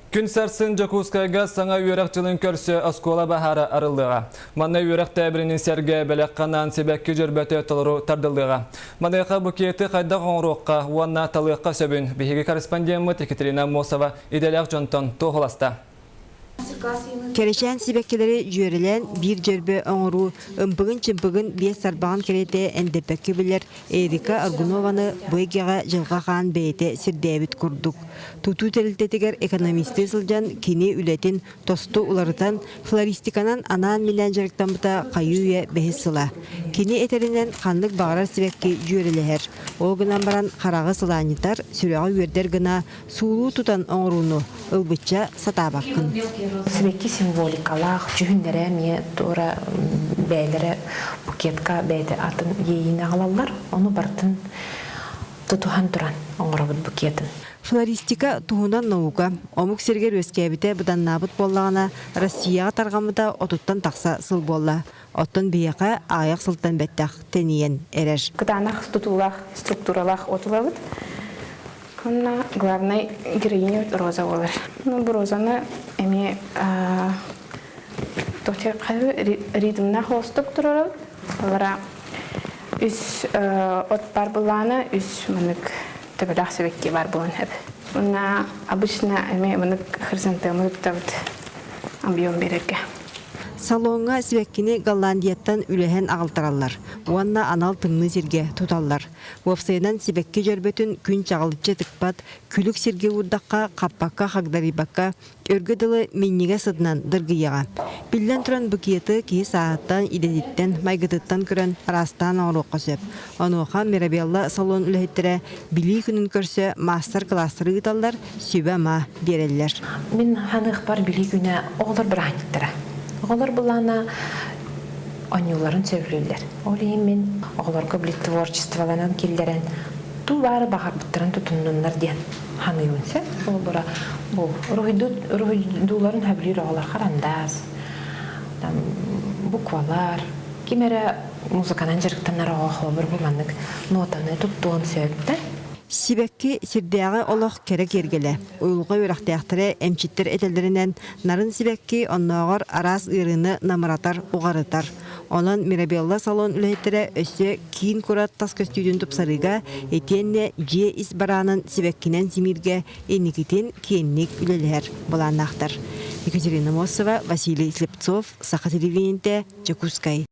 Күн сарсын Дьокуускайга саҥа үөрэх дьылын көрсө оскуола баһаара арыллыаҕа. Манна үөрэх тээбиринин сэргэ бэлэххэ анаан сибэкки дьөрбөтө толору тардыллыаҕа. Маныаха букеты хайдах оҥоруохха уонна талыахха сөбүн биһиги корреспондеммыт Екатерина Аммосова идэлээх дьонтон туоһуласта. Кэрэчээн сибэккилэри дьүөрэлээн биир дьөрбө оҥоруу ымпыгын-чымпыгын биэс тарбаҕын кэриэтэ эндэппэккэ билэр Эрика Аргунованы бу эйгэҕэ Дьылҕа Хаан бэйэтэ сирдээбит курдук. Тутуу тэрилтэтигэр экономистыы сылдьан кини үлэтин тосту уларытан, флористиканан анаан-минээн дьарыктаммыта хайыы-үйэ бэһис сыла. Кини этэринэн, ханнык баҕарар сибэкки дьүөрэлэһэр. Ол гынан баран хараҕы сылаанньытар, сүрэҕи үөрдэр гына суулуу тутан оҥорууну ылбычча сатаабаккын. Сибэкки символикалаах, дьүһүннэрэ эмиэ туора бэйэлэрэ букетка бэйэтэ атын иэйиини аҕалаллар. Ону барытын тутуһан туран оҥоробут букетын. Флористика туһунан наука омук сиригэр үөскээбитэ быданнаабыт буоллаҕына, Россияҕа тарҕаммыта отуттан тахса сыл буолла. Оттон биһиэхэ аҕыйах сылтан бэттэх тэнийэн эрэр. Кытаанах тутуулаах, структуралаах от ылабыт. Онно главнай героиня роза буолар. Ну, бу розаны эмиэ ритмнээх холостук турарабыт. Олара үс от бар буллаана, үс манык төбөлөөх сибэкки бар буолан сөп. Уонна обычно эмиэ манык хризантемы туттабыт объем биэрэргэ. Салоҥҥа сибэккини Голландияттан үлэһэн аҕалтараллар уонна анал тымныы сиргэ туталлар. Уопсайынан сибэкки дьөрбөтүн күн чаҕылыччы тыкпат, күлүк сиргэ уурдахха хаппакка хагдарыйбакка, өргө дылы минньигэс сытынан дыргыйыаҕа. Биллэн туран, букеты киһи сааһыттан, идэтиттэн, майгытыттан көрөн араастаан оҥоруохха сөп. Онуоха Мирабелла салон үлэһиттэрэ Билии күнүн көрсө маастар-кылаастары ыыталлар, сүбэ-ама биэрэллэр. Мин ханыахпар Билии күнэ оҕолор бырааһынньыктара. Оҕолор былаана оонньууларын сөбүлүүллэр. Ол иһин мин оҕолорго били творчестволанан киллэрэн туу баары баҕарбыттарын тутуннуннар диэн саныыбын сөп. Холобура, бу уруһуйдууларын сөбүлүүр оҕолор харандаас, там, буквалар, ким эрэ музыканан дьарыктанар оҕо холобур бу маннык нотаны туттуон сөп да. Сибэкки сирдээҕи олох кэрэ киэргэлэ. Уйулҕа үөрэхтээхтэрэ эмчиттэр этэллэринэн, нарын сибэкки оннооҕор араас ыарыыны намыратар, уҕарытар. Онон Мирабелла салон үлэһиттэрэ өссө киин куорат тас көстүүтүн тупсарыыга итиэннэ дьиэ ис бараанын сибэккинэн симииргэ инникитин киэҥник үлэлэһэр былааннаахтар. Екатерина Мосова, Василий Слепцов, Саха телевидениетэ, Дьокуускай.